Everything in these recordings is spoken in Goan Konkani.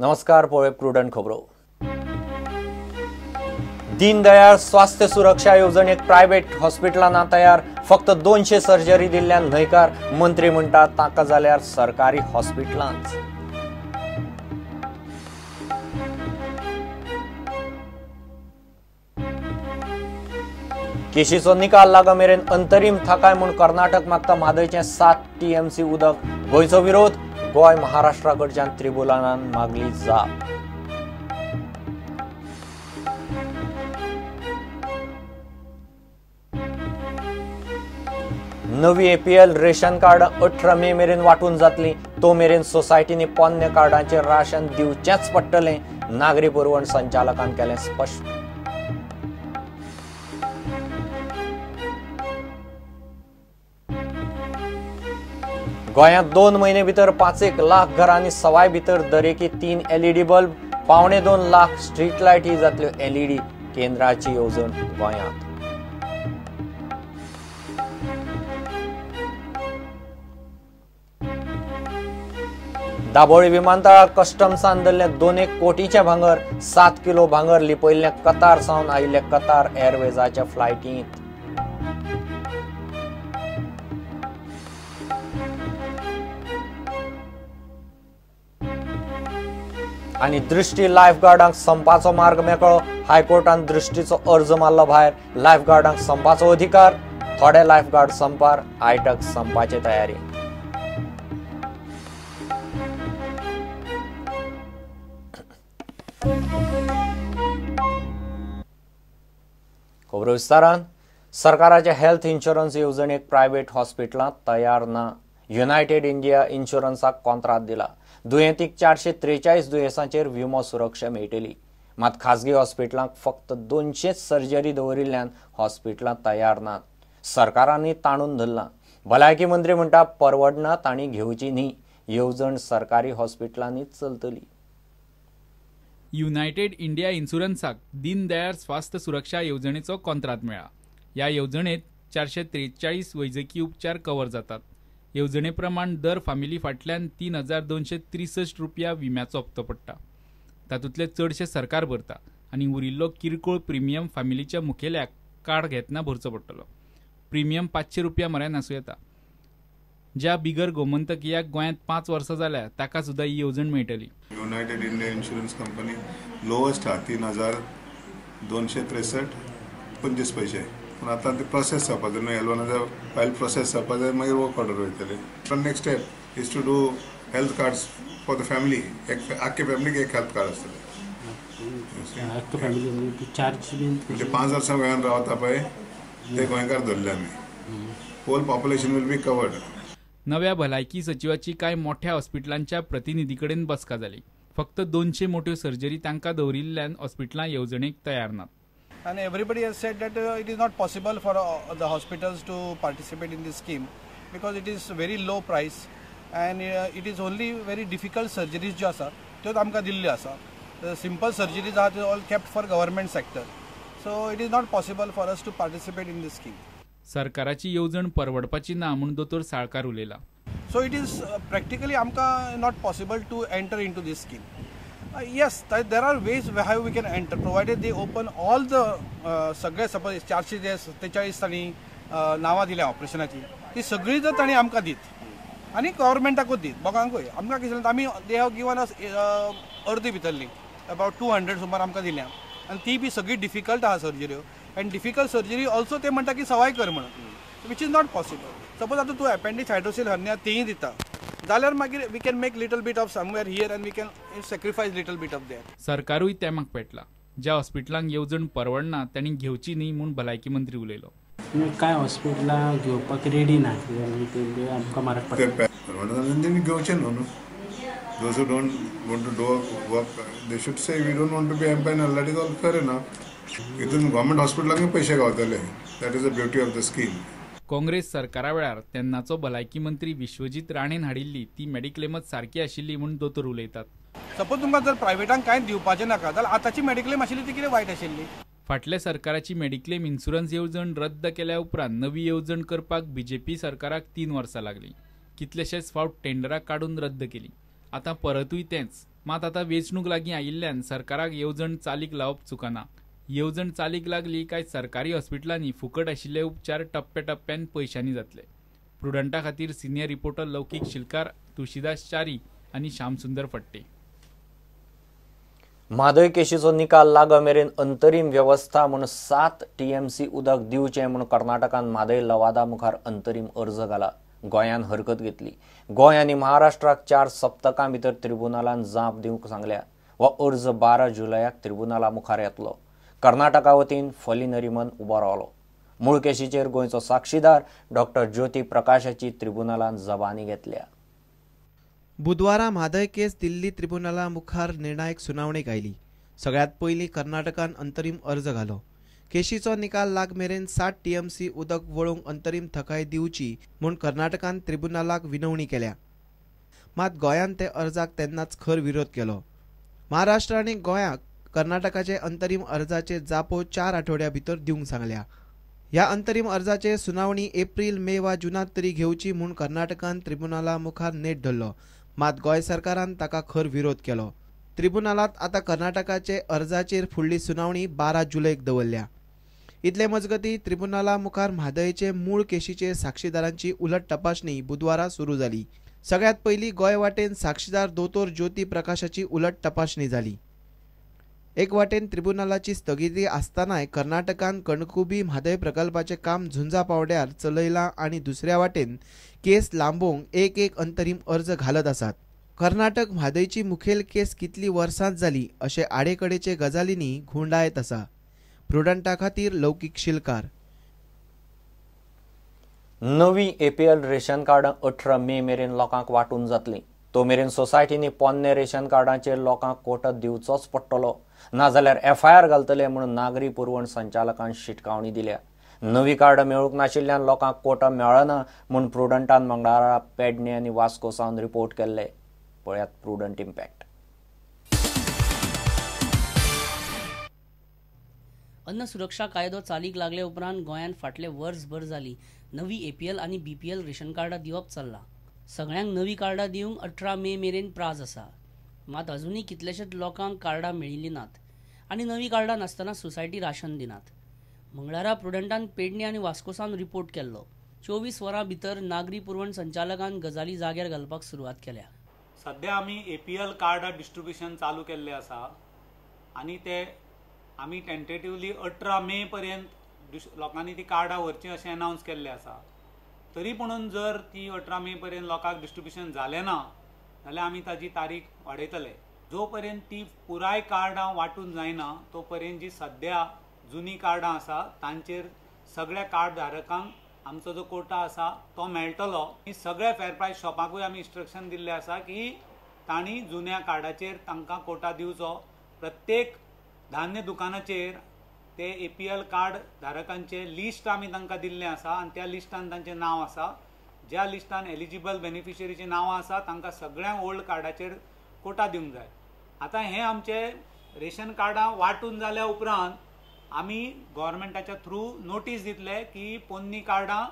नमस्कार, पळय प्रुडंट खबरो. दीनदयाळ स्वास्थ्य सुरक्षा येवजणेक प्रायव्हेट हॉस्पिटलां तयार, फक्त 200 सर्जरी दिल्ल्यान न्हयकार. मंत्री म्हणटा ताका जाल्यार सरकारी हॉस्पिटलांच. केशीचो निकाल लागा मेरेन अंतरीम थाकाय म्हूण कर्नाटक मागता म्हादयचें 7 TMC उदक. गोंयचो विरोध, गोंय महाराष्ट्रा कडच्यान त्रिबुलानान मागली जाप. नवी APL ration card 18 मे मेरेन वांटून जातली, तो मेरेन सोसायटींनी पोन्ने कार्डांचेर राशन दिवचेंच पडटलें, नागरी पुरवण संचालकान केलें स्पश्ट. गोंयांत 2 म्हयने भितर 5 लाख घरांनी सवाय भितर दरेकी 3 LED bulb, 1.75 lakh street लायटी जातल्यो LED. केंद्राची येवजण गोंयांत. दाबोळी विमानतळार कस्टम्सान धरलें 2 कोटीचें भांगर, 7 किलो भांगर लिपयिल्लें कतार सावन आयिल्ले कतार एअरवेजाच्या फ्लायटींत. आनी दृष्टी लायफगार्डांक संपाचो मार्ग मेकळो, हायकोर्टान दृष्टीचो अर्ज मारलो भायर. लायफगार्डांक संपाचो अधिकार, थोडे लायफगार्ड संपार, आयटक संपाची तयारी. खबरो विस्तारान. सरकाराच्या हेल्थ इन्शुरन्स येवजणेक प्रायव्हेट हॉस्पिटलां तयार ना. युनायटेड इंडिया इन्शुरन्साक कॉन्त्रात दिला. दुयेंतीक 443 दुयेंसांचेर विमो सुरक्षा मेळटली. मात खाजगी हॉस्पिटलांक फक्त 200 सर्जरी दवरिल्ल्यान हॉस्पिटलां तयार नात. सरकारांनी ताणून धरलां. भलायकी मंत्री म्हणटा परवडना तांणी घेवची न्ही, येवजण सरकारी हॉस्पिटलांनीच चलतली. युनायटेड इंडिया इन्शुरन्साक दीनदयाळ स्वास्थ्य सुरक्षा येवजणेचो कॉन्त्रात मेळ्ळा. ह्या येवजणेत 443 वैजकी उपचार कवर जातात. येवजणे प्रमाण दर फामिली फाटल्यान 3263 रुपया विम्याचो हप्तो पडटा. तातूंतले चडशे सरकार भरता आनी उरिल्लो किरकोळ प्रिमियम फामिलीच्या मुखेल्याक कार्ड घेतना भरचो पडटलो. प्रिमियम 500 रुपया म्हऱ्यान आसूं येता. ज्या बिगर गोमंतकियाक गोंयांत 5 वर्सां जाल्या ताका सुद्दां ही येवजण मेळटली. United India insurance company lowest आहा 3263.25 पैसे. पूण आतां ते प्रोसेस जावपा जाय न्हू, L1 file process जावपा जाय, मागीर वर्क ऑर्डर वयतले. पण next step is to do health cards for the family. एक आख्खे फॅमिलीक एक हेल्थ कार्ड आसतलें. म्हणजे 5 वर्सां गोंयांत रावता पळय ते गोंयकार धरले आमी, whole population will be covered. नव्या भलायकी सचिवाची कांय मोठ्या हॉस्पिटलांच्या प्रतिनिधी कडेन बसका जाली. फक्त 200 मोठ्यो सर्जरी तांकां दवरिल्ल्यान हॉस्पिटलां येवजणेक तयार नात. And everybody has said that it is not possible for the hospitals to participate in this scheme because it is very low price and it is only very difficult surgeries ज्यो आसा त्योच आमकां दिल्ल्यो आसा. The simple surgeries are all kept for government sector. So it is not possible for us to participate in this scheme. सरकाराची येवजण परवडपाची ना म्हूण दोतोर Salkar उलयला. So it is practically आमकां not possible to enter into this scheme. Yes, there are ways how we can enter, provided they open all the सगळे सपोज 443 तांणी नांवां दिल्या ऑपरेशनाची, ती सगळी जर तांणी आमकां दीत आनी गव्हर्मेंटाकूच दीत, लोकांकूय आमकां कितें आमी they have given अस अर्दी भितरली अबावट 200 सुमार आमकां दिल्या आनी ती बी सगळी डिफिकल्ट आहा सर्जऱ्यो एंड डिफिकल्ट सर्जरी ऑल्सो ते म्हणटा की सवाय कर म्हणून, which is not possible. Suppose आतां तूं एपेंडिक्स हायड्रोसील हर्निया तेंय दिता जाल्यार मागीर we can make little bit of somewhere here and we can sacrifice little bit of there. सरकारूय तेमाक पेटला. ज्या हॉस्पिटलांक येवजण परवडना तांणी घेवची न्ही म्हूण भलायकी मंत्री उलयलो. कांय हॉस्पिटलां घेवपाक रेडी ना, आमकां म्हारग पडटा. परवडना घेवचें न्हू. Those who don't want to do work, they should say we don't want to be empanelled. That is all fair enough. हितून गव्हर्मेंट हॉस्पिटलांकूय पयशे गावतले. That is the beauty of the scheme. Congress सरकारा वेळार तेन्नाचो भलायकी मंत्री विश्वजीत राणेन हाडिल्ली ती मेडिक्लेमच सारकी आशिल्ली म्हूण दोतोर उलयतात. सपोज तुमकां जर प्रायव्हेटांक कांय दिवपाचें नाका जाल्यार आतांची मेडिक्लेम आशिल्ली ती कितें वायट आशिल्ली. फाटल्या सरकाराची मेडिक्लेम इन्शुरन्स येवजण रद्द केल्या उपरांत नवी येवजण करपाक बीजेपी सरकाराक 3 वर्सां लागली. कितलेशेच फावट टेंडरां काडून रद्द केली. आतां परतूय तेंच. मात आतां वेंचणूक लागीं आयिल्ल्यान सरकाराक येवजण चालीक लावप चुकना. येवजण चालीक लागली काय सरकारी हॉस्पिटलांनी फुकट आशिल्ले उपचार टप्प्याटप्प्यान पयशांनी जातले. प्रुडंटा खातीर सिनियर रिपोर्टर लौकीक शिलकार, तुळशीदास च्यारी आनी श्यामसुंदर फट्टे. म्हादय केशीचो निकाल लाग मेरेन अंतरीम वेवस्था म्हूण 7 TMC उदक दिवचें म्हूण कर्नाटकान म्हादय लवादा मुखार अंतरीम अर्ज घाला. गोंयान हरकत घेतली. गोंय आनी महाराष्ट्राक 4 सप्तकां भितर त्रिबुनालान जाप दिवंक सांगल्या. हो अर्ज 12 जुलयाक त्रिबुनाला मुखार येतलो. कर्नाटका वतीन फली नरीमन उबो रावलो. मूळ केशीचेर गोंयचो साक्षीदार डॉक्टर ज्योती प्रकाशाची त्रिबुनालान जबानी घेतल्या. बुधवारा म्हादय केस दिल्ली त्रिबुनाला मुखार निर्णायक सुनावणेक आयली. सगळ्यात पयलीं कर्नाटकान अंतरीम अर्ज घालो. केशीचो निकाल लाग मेरेन 7 TMC उदक वळोवंक अंतरीम थकाय दिवची म्हूण कर्नाटकान त्रिबुनालाक विनवणी केल्या. मात गोंयान ते अर्जाक तेन्नाच खर विरोध केलो. महाराष्ट्र आनी गोंयाक कर्नाटकाचे अंतरीम अर्जाचे जापो 4 आठवड्या भितर दिवंक सांगल्या. ह्या अंतरीम अर्जाचे सुनावणी एप्रील, मे वा जूनात तरी घेवची म्हूण कर्नाटकान त्रिबुनाला मुखार नेट धरलो. मात गोंय सरकारान ताका खर विरोध केलो. त्रिबुनालात आतां कर्नाटकाचे अर्जाचेर फुडली सुनावणी 12 जुलयक दवरल्या. इतले मजगती त्रिबुनाला मुखार म्हादयचे मूळ केशीचेर साक्षीदारांची उलट तपासणी बुधवारा सुरू जाली. सगळ्यात पयली गोंय वाटेन साक्षीदार दोतोर ज्योती प्रकाशाची उलट तपासणी जाली. एक वाटेन त्रिबुनालाची स्थगिती आसतनाय कर्नाटकान कणकुबी म्हादय प्रकल्पाचें काम झुंजा पावड्यार चलयलां आनी दुसऱ्या वाटेन केस लांबोवंक एक एक अंतरीम अर्ज घालत आसात. कर्नाटक म्हादयची मुखेल केस कितली वर्सांत जाली अशे आडेकडेचे गजालींनी घुंवडायत आसा. प्रुडंटा खातीर लौकीक शिलकार. नवी APL ration कार्डां 18 मे मेरेन लोकांक वांटून जातली. तो मेरेन सोसायटींनी पोन्ने रेशन कार्डांचेर लोकांक कोटो दिवचोच पडटलो, नाजाल्यार FIR घालतले म्हणून नागरी पुरवण संचालकान शिटकावणी दिल्या. नवी कार्डां मेळूंक नाशिल्ल्यान लोकांक कोटा मेळना म्हूण प्रुडंटान मंगळारा पेडणे आनी वास्को सावन रिपोर्ट केल्ले. पळयात प्रुडंट इम्पॅक्ट. अन्न सुरक्षा कायदो चालीक लागले उपरांत गोंयांत फाटले वर्सभर जाली नवी APL आनी BPL ration कार्डां दिवप चल्लां. सगळ्यांक नवी कार्डां दिवंक 18 मे मेरेन प्राज आसा. मात अजुनूय कितलेशेच लोकांक कार्डां मेळिल्लीं नात आनी नवी कार्डां नासतना सोसायटी राशन दिनात. मंगळारा प्रुडंटान पेडणे आनी वास्को सावन रिपोर्ट केल्लो. 24 वरां भितर नागरी पुरवण संचालकान गजाली जाग्यार घालपाक सुरवात केल्या. सद्या आमी APL कार्डां डिस्ट्रिब्युशन चालू केल्लें आसा आनी ते आमी टेंटेटिवली 18 मे पर्यंत लोकांनी ती कार्डां व्हरचीं अशें अनावन्स केल्लें आसा. तरी पुणून जर ती 18 मे पर्यंत लोकांक डिस्ट्रिब्युशन जालें ना जाल्यार आमी ताजी तारीख वाडयतले. जो पर्यंत ती पुराय कार्डां वांटून जायना तो पर्यंत जी सद्या जुनी कार्डां आसा तांचेर सगळ्या कार्ड धारकांक आमचो जो कोटा आसा तो मेळटलो. सगळ्या फेर प्रायस शॉपाकूय आमी इन्स्ट्रक्शन दिल्लें आसा की तांणी जुन्या कार्डाचेर तांकां कोटा दिवचो. प्रत्येक धान्य दुकानाचेर ते APL card धारकांचे लिस्ट आमी तांकां दिल्लें आसा आनी त्या लिस्टान तांचें नांव आसा. ज्या लिस्टान एलिजिबल बेनिफिशरीचीं नांवां आसा तांकां सगळ्यांक ओल्ड कार्डाचेर कोटा दिवंक जाय. आतां हें आमचें रेशन कार्डां वांटून जाल्या उपरांत आमी गव्हर्मेंटाच्या थ्रू नोटीस दितले की पोन्नी कार्डां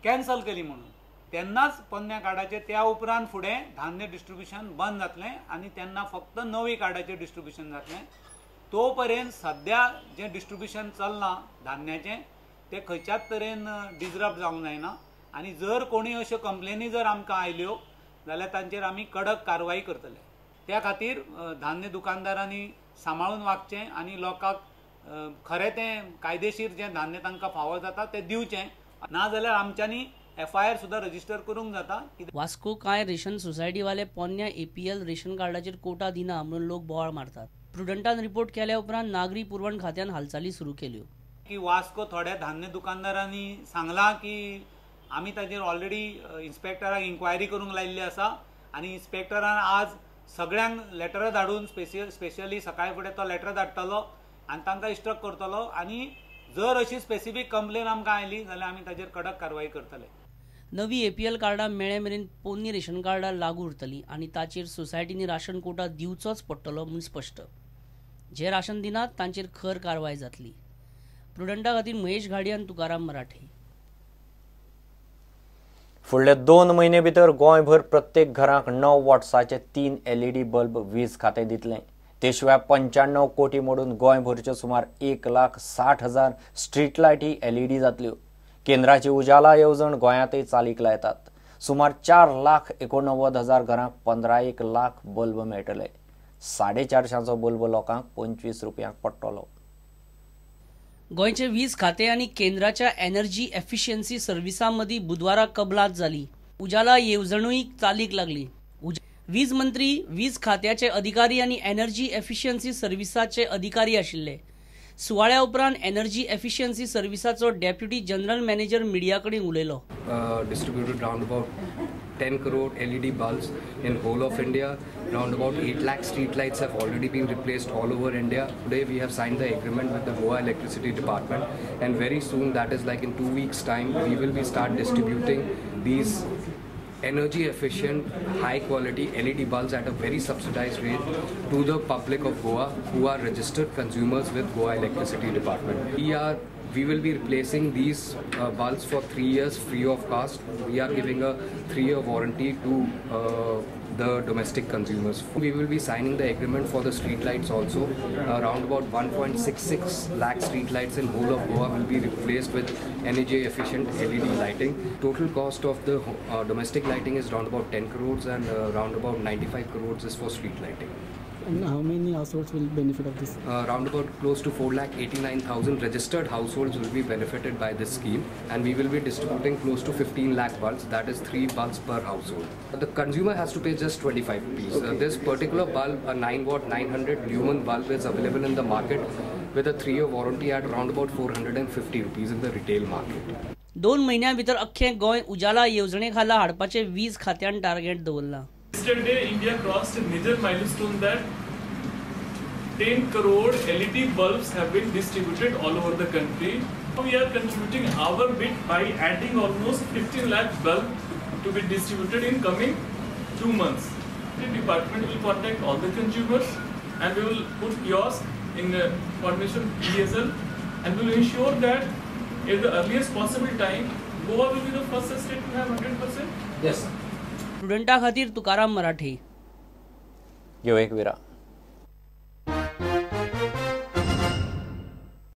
कॅन्सल केली म्हणून. तेन्नाच पोन्न्या कार्डाचेर त्या उपरांत फुडें धान्य डिस्ट्रिब्युशन बंद जातलें आनी तेन्ना फक्त नवी कार्डाचेर डिस्ट्रिब्युशन जातलें. तो पर्यंत सद्या जें डिस्ट्रिब्युशन चल्लां धान्याचें तें खंयच्याच तरेन डिजरप्ट जावंक जायना आनी जर कोणी अश्यो कंप्लेनी जर आमकां आयल्यो जाल्यार तांचेर आमी कडक कारवाई करतले. त्या खातीर धान्य दुकानदारांनी सांबाळून वागचें आनी लोकांक खरें तें कायदेशीर जें धान्य तांकां फावो जाता तें दिवचें, नाजाल्यार आमच्यांनी FIR सुद्दां रजिस्टर करूंक जाता. वास्को कांय रेशन सोसायटीवाले पोन्न्या APL ration कार्डाचेर कोटा दिना म्हणून लोक बोवाळ मारतात. प्रुडंटान रिपोर्ट केल्या उपरांत नागरी पुरवण खात्यान हालचाली सुरू केल्यो. की वास्को थोड्या धान्य दुकानदारांनी सांगलां की आमी ताजेर ऑलरेडी इन्स्पेक्टराक इन्क्वायरी करूंक लायिल्ली आसा आनी इन्स्पेक्टरान आज सगळ्यांक लेटरां धाडून स्पेशली सकाळी फुडें तो लेटर धाडटलो आनी तांकां इन्स्ट्रक्ट करतलो आनी जर अशी स्पेसिफीक कंप्लेन आमकां आयली जाल्यार आमी ताजेर कडक कारवाई करतले. नवी APL कार्डां मेळे मेरेन पोन्नी रेशन कार्डां लागू उरतली आनी ताचेर सोसायटींनी राशन कोटा दिवचोच पडटलो म्हूण स्पश्ट. जे राशन दिनात तांचेर खर कारवाय जातली. प्रुडंटा खातीर महेश घाडी आनी तुकाराम मराठे. फुडले 2 म्हयने भितर गोंयभर प्रत्येक घरांक 9 वॉट्साचे 3 LED bulb वीज खातें दितलें. ते शिवाय 95 कोटी मोडून गोंयभरच्यो सुमार 1,60,000 स्ट्रीट लायटी LED जातल्यो. केंद्राची उजाला येवजण गोंयांतय चालीक लायतात. सुमार 4,89,000 घरांक 15 लाख बल्ब मेळटले. 450 बल्ब लोकांक 25 रुपयांक पडटलो. गोंयचे वीज खाते आनी केंद्राच्या एनर्जी एफिशियन्सी सर्विसा मदीं बुधवारा कबलात जाली. उजाला येवजणूय चालीक लागली. वीज मंत्री, वीज खात्याचे अधिकारी आनी एनर्जी एफिशियन्सी सर्विसाचे अधिकारी आशिल्ले. सुवाळ्या उपरांत एनर्जी एफिशियन्सी सर्विसाचो डेप्युटी जनरल मॅनेजर मिडिया कडेन उलयलो. Distributed round about 10 crore LED bulbs in whole of India. Round about 8 lakh street lights have already been replaced all over India. Today we have signed the agreement with the Goa Electricity Department, and very soon, that is like in 2 weeks time, we will be start distributing these energy efficient, high quality LED bulbs at a very subsidized rate to the public of Goa who are registered consumers with Goa Electricity Department. We will be replacing these bulbs for 3 years free of cost. We are giving a 3-year warranty to the domestic consumers. We will be signing the agreement for the street lights also. Around about 1.66 lakh street lights in whole of Goa will be replaced with energy efficient LED lighting. Total cost of the domestic lighting is round about 10 crores and round about 95 crores is for street lighting. And how many households will benefit of this? Round about close to 4,89,000 registered households will be benefited by this scheme, and we will be distributing close to 15 lakh bulbs, that is 3 bulbs per household. The consumer has to pay just 25 rupees. Okay. This particular bulb, a 9 watt 900 lumen bulb, is available in the market with a 3-year warranty at round about 450 rupees in the retail market. 2 म्हयन्या भितर अख्खें गोंय उजाला येवजणे खाला हाडपाचें वीज खात्यान टार्गेट दवरलां. Yesterday, India crossed a major milestone that 10 crore LED bulbs have been distributed all over the country. We are contributing our bit by adding almost 15 lakh bulbs to be distributed in coming 2 months. The department will contact all the consumers and we will put kiosk in the formation PSL and we will ensure that at the earliest possible time, Goa will be the first state to have 100%. Yes. स्टुडंटा खातीर तुकाराम मराठे. यो एक विरा.